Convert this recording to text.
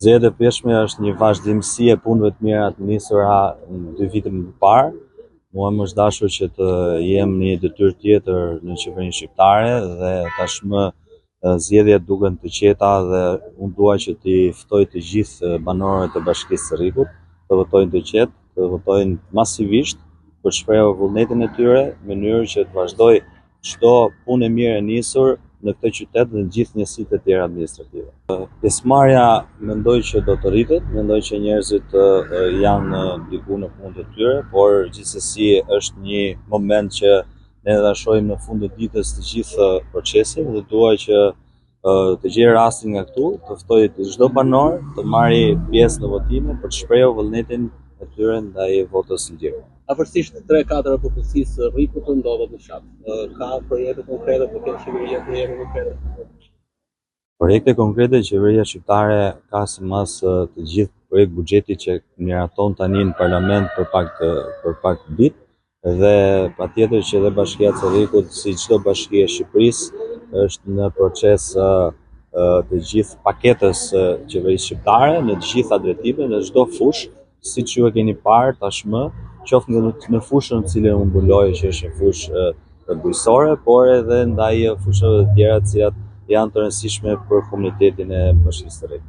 Zgjedhjet e pjesshme është një vazhdimësi e punëve të mira të nisura dy vite më parë. Mua më është dashur që të jem në një detyrë tjetër në qeverinë shqiptare dhe tashmë zgjedhjet duken të qeta dhe unë dua që t'i ftoj të gjithë banorët e Bashkisë Cërrikut të votojnë të qetë, të votojnë masivisht për të shprehur vullnetin e tyre, në mënyrë që të vazhdojë çdo punë e mirë e nisur në këtë qytet dhe në gjithë njësitë e tjera administrative. Pjesëmarrja mendoj që do të rritet, mendoj që njerëzit janë diku në punët e tyre, por gjithsesi është një moment që ne do ta shohim në fund të ditës të gjithë procesin dhe dua që të gjej rastin nga këtu, të ftoj çdo banor të marrë pjesë në votime për të shprehur vullnetin e tyre ndaj votës së lirë. Afërsisht 3/4 e popullsisë së Cërrikut ndodhet në fshat. Ka projekte konkrete, po ke qeveria projekte konkrete? Projekte konkrete qeveria shqiptare ka simas të gjithë projekt buxhetit që miraton tani në parlament për pak për pak ditë Dhe patjetër që edhe Bashkia e Cërrikut, si çdo bashki e Shqipërisë, është në proces të gjithë paketës së qeverisë shqiptare në të gjitha drejtimet, në çdo fushë, siç ju e keni parë tashmë, qoftë në, në fushën të cilën unë mbuloj, që është një fushë bujqësore, por edhe ndaj fushave të tjera të cilat janë të rëndësishme për komunitetin e Bashkisë Cërrik.